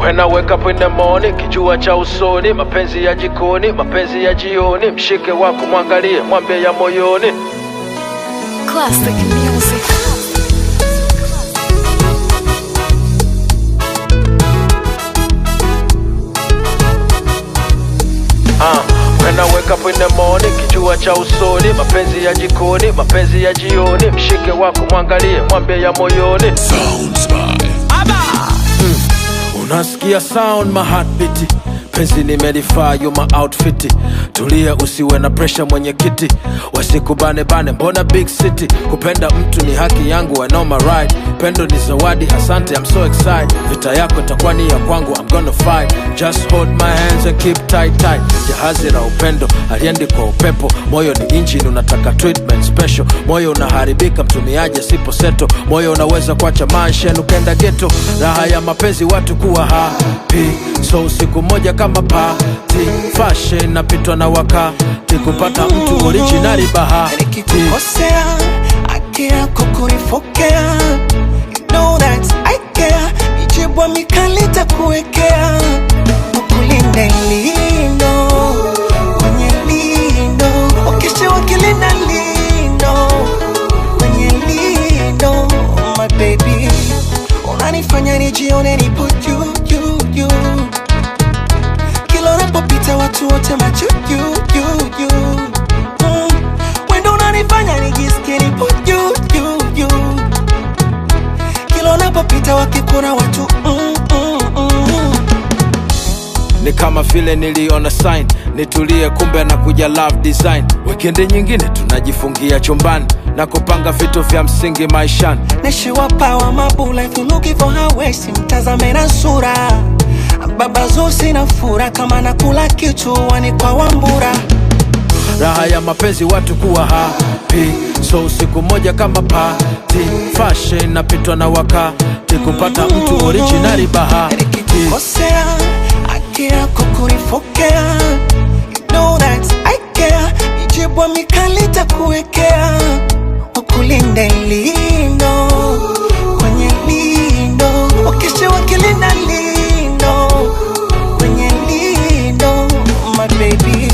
When I wake up in the morning, kijua cha usoni, mapenzi ya jikoni, mapenzi ya jioni, mshike wako mwangalie, mwambie ya moyoni. Classic music. When I wake up in the morning, kijua cha usoni, mapenzi ya jikoni, mapenzi ya jioni, mshike wako mwangalie, mwambie ya moyoni. Sounds by Unasikia sound my heartbeat, penzi nimelifaa you my outfit. Tulia usiwe na pressure mwenyekiti, wasikubane bane, mbona big city. Kupenda mtu ni haki yangu, I know my right. Pendo ni zawadi, asante, I'm so excited. Vita yako itakuwa ni ya kwangu, I'm gonna fight. Just hold my hands and keep tight tight. Jahazi la upendo haliendi kwa upepo, moyo ni engine, unataka treatment special. Moyo unaharibika mtumiaji asipo seto, moyo unaweza kuacha mansion ukenda ghetto. Raha ya mapenzi watu kuwa happy, so usiku moja kama party, fashion napitwa na wakati, kupata mtu originali bahati. Nikikukosea haki yako kunifokea, you know that I care. Mijibu mikali takuwekea, ukulinde lindo kwenye lindo, wakisha wakilinda lindo kwenye lindo, my baby, unanifanya nijione nipo juu juu juu, kila unapopita watu wote macho juu juu juu. Wendo unanifanya nijisikie nipo juu juu juu, kila unapopita wakikuna watu Ni kama vile niliona sign nitulie, kumbe na kuja love design. Wikendi nyingine tunajifungia chumbani na kupanga vitu vya msingi maishani. Nishiwa power mabula if you looking for her waist, mtazame na sura baba zusi na fura kama nakula kitu wani kwa wambura. Raha ya mapenzi watu kuwa happy, so usiku moja kama party, fashion napitwa na wakati, kupata mtu originali bahati. Nikikukosea haki yako kunifokea, you know that I care. Mijibu mikali takuwekea, ukulinde lindo kwenye lindo, wakisha wakilinda lindo kwenye lindo, my baby.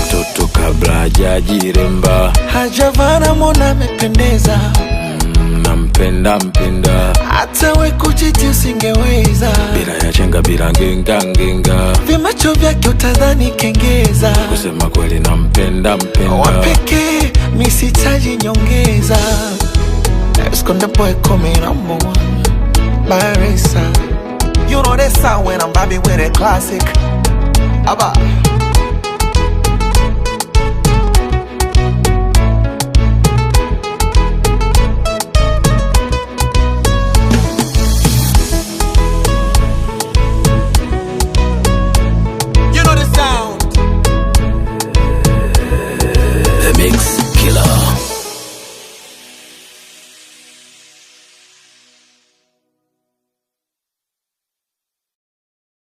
Mtoto kabla hajajiremba Hajavana mbona amependeza, nampenda mpenda hata we kuchiti usingeweza, bila ya chenga bila ngenga ngenga, vimacho vyake utadhani kengeza. kusema kweli nampenda mpenda. Wapeke misitaji nyongeza. Esconde boy call me number one Baresa. You know that sound when I'm vibing with a classic. Aba.